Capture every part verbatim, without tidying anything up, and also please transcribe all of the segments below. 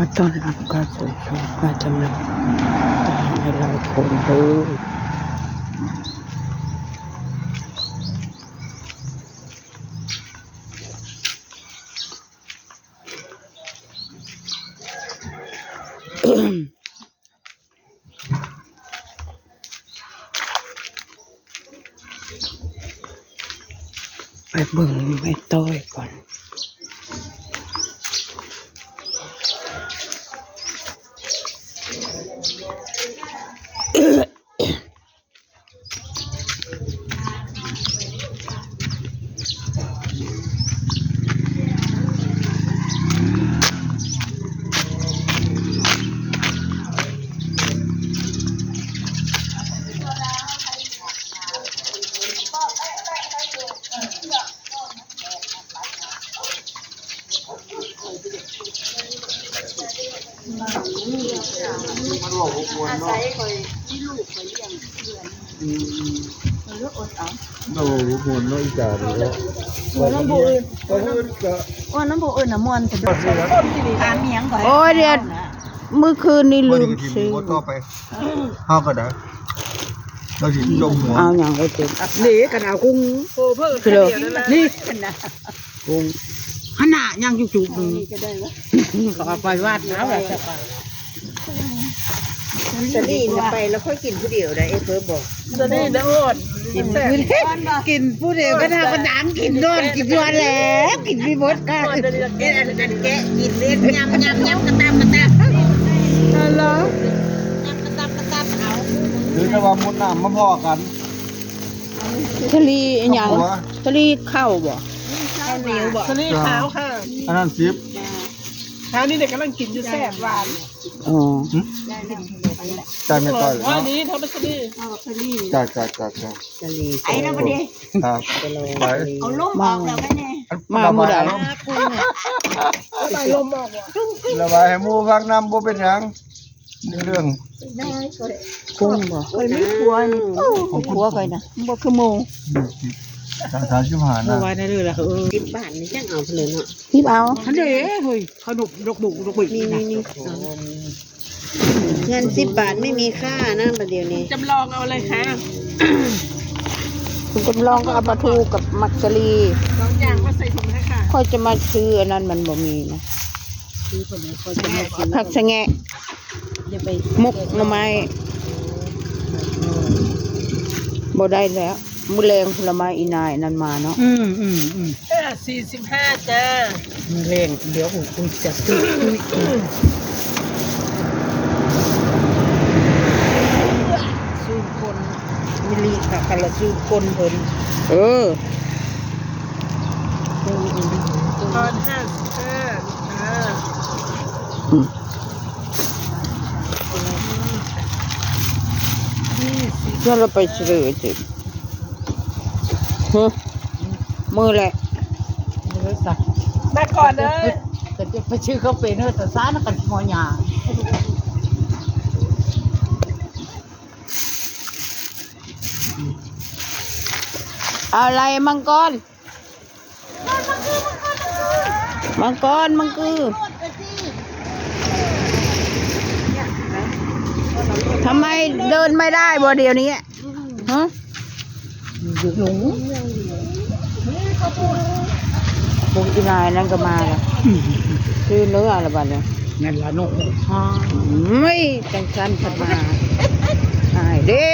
มาต้อนรับการส่งชมการจำหน่ายในลายโขนเด้อ ไปเบิ่งแม่ต้อยก่อน มันบอกว่าควรเนาะ อาศัยคอยมีลูกคอยเลี้ยงเพื่อน อืม เออ อดเอา โอ้โห ควรเนาะ อีสานเนาะ ว่าน้ำผู้อื่น ว่าน้ำผู้อื่นก็ ว่าน้ำผู้อื่นน่ะม่วนแต่เดี๋ยว ถามอีหยังก่อน โอ้ย เดี๋ยว มื้อคืนนี้ลืมซื้อ บ่ต่อไป เฮาก็ได้ เราสิจมหัว เอาหยังไปติด นี่กันเอากุ้ง โอ้ เพิ่ง คือเด้อ เดี๋ยวนั่นแหละ นี่ กุ้ง ขนาดยังจุกๆอยู่ นี่ก็ได้วะ เขาเอาไปวาดเอาล่ะจ้ะ สลีนไปแล้วค่อยกินผู้เดียวได้ เอ้ยเพิ่นบอก สลีนนะอ่อน กิน แซ่บ ผู้เดียว กินผู้เดียวก็ทำกระดัง กินโดน กินโดนแล้ว กินไม่หมดค่ะ เอ็ดอันอันแกะกินเล่นยำยำยำกระตำกระตำ ฮัลโหล ยำกระตำกระตำเอา หรือจะว่ามุดน้ำมาพอกัน สลีอีหยัง หัว สลีข้าวบ่ ข้าวเหนียวบ่ สลีขาวค่ะ อันนั้นสิบ เช้านี้เด็กกำลังกินอยู่แซ่บหวาน อ๋อ หืม จ่ายไม่ต่อย ว่า เนาะ นี้เท่านั้นสลี จ่าย จ่าย จ่าย จ่าย ไอ้นะพอดี ครับ ไป เอาล่มออกแล้วไหมเนี่ย มามื้อใด ระบายเนาะ ใส่ลมออกว่ะ ระบายให้หมู่ฟังนำ บ่เป็นหยัง เรื่อง กุ้งบ่ เคยมีผัวนี่ ของผัวเคยนะ บ่คือหมู่ สามสิบห้า นะ เมื่อวานนั่นเลยล่ะ เออ สิบบาทนี่จังเอาไปเลยเนาะ หยิบเอา อันเด้ เฮ้ย ขนมดอกบุกดอกบุก มี นะ มี มี เงินสิบบาทไม่มีค่านะบัดเดี๋ยวนี้ จำลองเอาเลยค่ะ คุณจำลองก็เอาปลาทูกับหมากสาลี สองอย่างก็ใส่ถุงเลยค่ะ ข้อยจะมาซื้ออันนั้นมันบ่มีนะ ซื้อคนเดียวข้อยจะมาซื้อ ผักสะแงะ อย่าไป หมกหน่อไม้ บ่ได้แล้ว มื้อแลงพุ้นละมาอีนายนั่นมาเนาะ อืม อืม อืม อ่า สี่สิบห้า จ้า มื้อแลง เดี๋ยว อุ้ย อุ้ย จะตุ้ย ตุ้ย ตุ้ย สู้คน มิลลิค่ะ คันละสู้คนเพิ่น เออ ตอนห้าสิบห้า ค่ะ อืม ยี่สิบ แล้วเราไปเฉลยสิ ฮะ มือแหละ มือสัก มาก่อนเด้อ ก็จะไปซื้อข้าวเป็นเด้อ แต่ซ้านะกันมอยา เอาอะไรมังกร มังกร มังกร ทำไมเดินไม่ได้บ่เดี๋ยวนี้ ฮะ หลง พวกอีนายนั่นก็มาแล้ว ซื้อเนื้อละบัดเนี่ย นั่นละนก ไม่ จังซั่นพัดมา อายเด้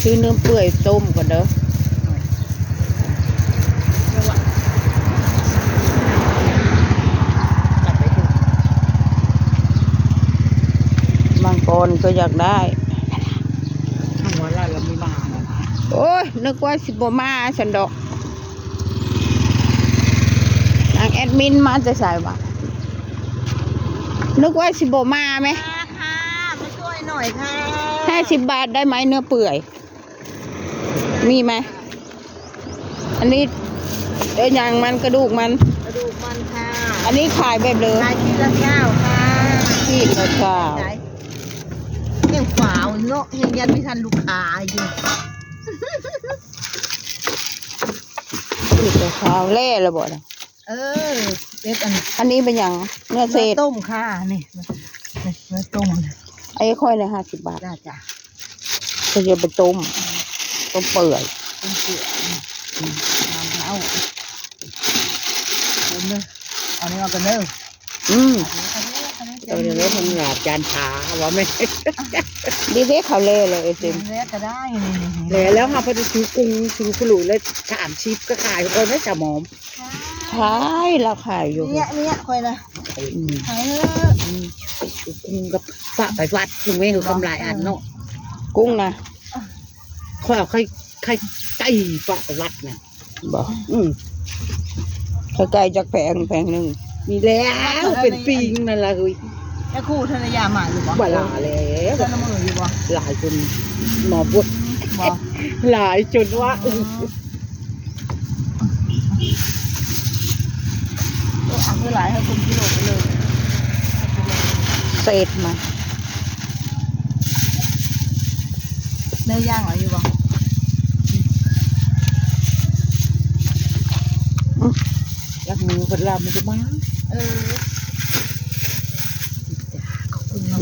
ซื้อเนื้อเปื่อยต้มก่อนเด้อ มังกรก็อยากได้ หัวเราะเราไม่มาแล้วนะ โอ้ย นึกว่าสิบ่มาซั่นดอก นางแอดมินมาแต่ไสวะ นึกว่าสิบ่มาไหม มาค่ะ มาช่วยหน่อยค่ะ ห้าสิบบาทได้ไหม เนื้อเปื่อย มีไหม อันนี้ เออ หยังมัน กระดูกมัน กระดูกมันค่ะ อันนี้ขายแบบเลย ขายขีดละเก้าค่ะ ขีดละเก้า ขาย ยังขวาวเนาะ ยังยันไม่ทันลูกค้าอยู่ ขีดละเก้า แล่แล้วบ่นะ เออ เอ็ดอัน อันนี้เป็นหยัง เนื้อเศษ เนื้อต้มค่ะ นี่ นี่ เนื้อต้ม ไอ้ค่อยเนี่ยห้าสิบบาท จ้า จ้า ก็จะไปต้ม ต้มเปื่อย ต้มเปื่อย อืม เอา เอาเด้อ เอานี่เอากันเด้อ อืม เอาเด้อ เอาเด้อ เอาเด้อ เอาเด้อ ทำหยาบจานขาว่าแม่ ดีเด้เขาเลยเลยไอ้เต็ม แล้วก็ได้ นี่ นี่ นี่ แล้ว แล้วค่ะ พอจะซื้อกุ้ง ซื้อปลาหลุยแล้ว สามสิบ ก็ขายคนได้สามหมอม ขาย เราขายอยู่ เนี่ย เนี่ย ค่อยนะ อืม ขายเถอะ อืม กุ้งกับฝากไปวัด กุ้งเองก็กำไรอันเนาะ กุ้งนะ ข้อยเอาไข่ ไข่ไก่ฝากไปวัดนะ บ่ อืม ไข่ไก่จักแผง แผงหนึ่ง มีแล้ว เป็นปีนั่นล่ะเฮ้ย แล้วคู่ธนยามาอยู่บ่ บ่หลายแล้ว เจ้าละมืออยู่บ่ หลายจนหมอบ่ บ่ หลายจนว่า อ๋อ เออ เอาคือหลายให้คุณกิโลไปเลย เศษมา เนื้อย่างเหรออยู่บ่ อืม รักมือเพิ่นลาบมันจะมา เออ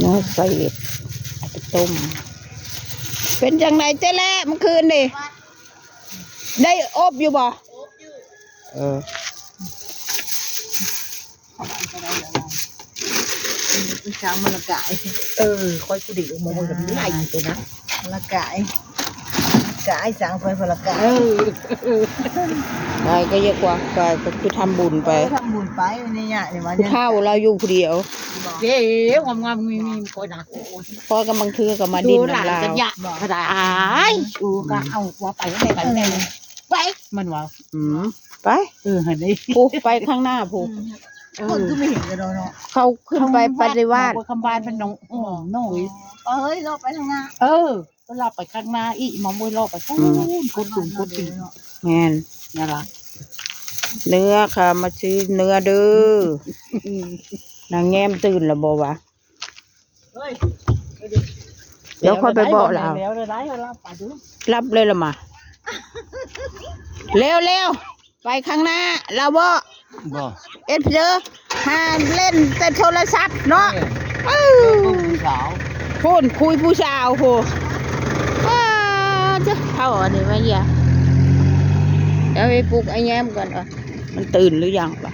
เนาะ ใส่เอาไปต้ม เป็นจังไดเจ๊แล่เมื่อคืนนี่ ได้อบอยู่บ่ อบอยู่ เออ อีช้างมันละกาย เออ ค่อยผู้เดียวมองมันก็ไล่ตัวนะ มันละกาย กายช้างไปพนละกาย เออ ไปก็เยอะกว่า ไปก็คือทำบุญไป เออ ทำบุญไป นี่เนี่ย เดี๋ยวว่า ผู้เฒ่าเราอยู่ผู้เดียว บอก เดี๋ยวงามๆ มีๆ คนนะ พ่อกำลังถือกับมาดิน ดูหลาน น้ำลาว จะยะ บอก กระดาษ บอก กูก็เอาหัวไปไหนไปไหน เออ ไป มันว่า อืม ไป เออ หันนี่ ผู้ไปข้างหน้าผู้ อืม เออ คนก็ไม่เห็นกันเนาะ เขาขึ้นไปปฏิวัติ คำบ้านเป็นน้อง อ๋อ น้อย เอ้ย เราไปข้างหน้า เออ ก็เราไปข้างหน้าอีก มามุ้ยเราไป อืม โคตรสูงโคตรสูง แม่น นั่นล่ะ เนื้อค่ะ มาซื้อเนื้อเด้อ อืม นางแง้มตื่นแล้วบ่วะ เฮ้ย เดี๋ยวค่อยไปบอกลาว แล้วได้ แล้วได้ แล้วไปดู รับเลยละมา เร็วๆ ไปข้างหน้า ลาวบ่ บ่ เอฟเจอ หาเล่นแต่โทรศัพท์เนาะ เออ เออ ผู้สาว พูนคุยผู้สาวโห ว้า จะเท่าอันนี้ไหมเฮีย เดี๋ยวไปปลุกไอ้แย้มก่อน เออ มันตื่นหรือยังวะ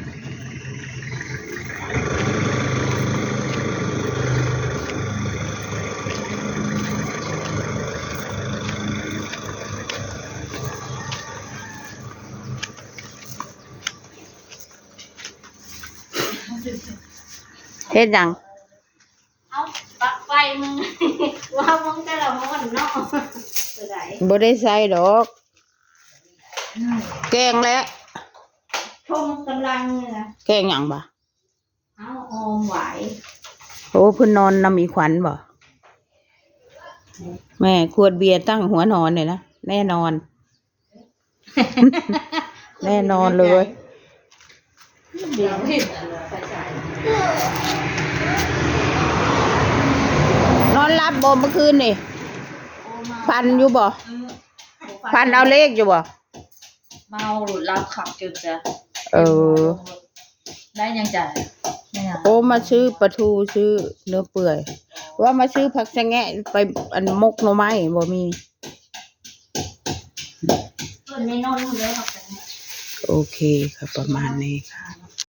เฮ็ดหยัง เอาปลั๊กไฟมึง ว่ามึงแต่ละมื้อเนาะ ตัวใด บ่ได้ใส่ดอก แกงแล้ว ชมกำลังเลยนะ แกงหยังบ่ เอาออมไหว โอ้ เพิ่นนอนนำอีขวัญบ่ แม่ขวดเบียร์ตั้งหัวนอนเลยนะ แน่นอน แน่นอนเลย นอนหลับบ่เมื่อคืนนี่ ฝันอยู่บ่ ฝันเอาเลขอยู่บ่ เมาหลุดลับขับจนจะ เออ ได้ยังจ่าย โอ้ มาซื้อปลาทู ซื้อเนื้อเปื่อย ว่ามาซื้อผักสะแงะไปอันมกหน่อไม้บ่มี เพิ่นไม่นอนเลยครับ โอเคค่ะ ประมาณนี้ค่ะ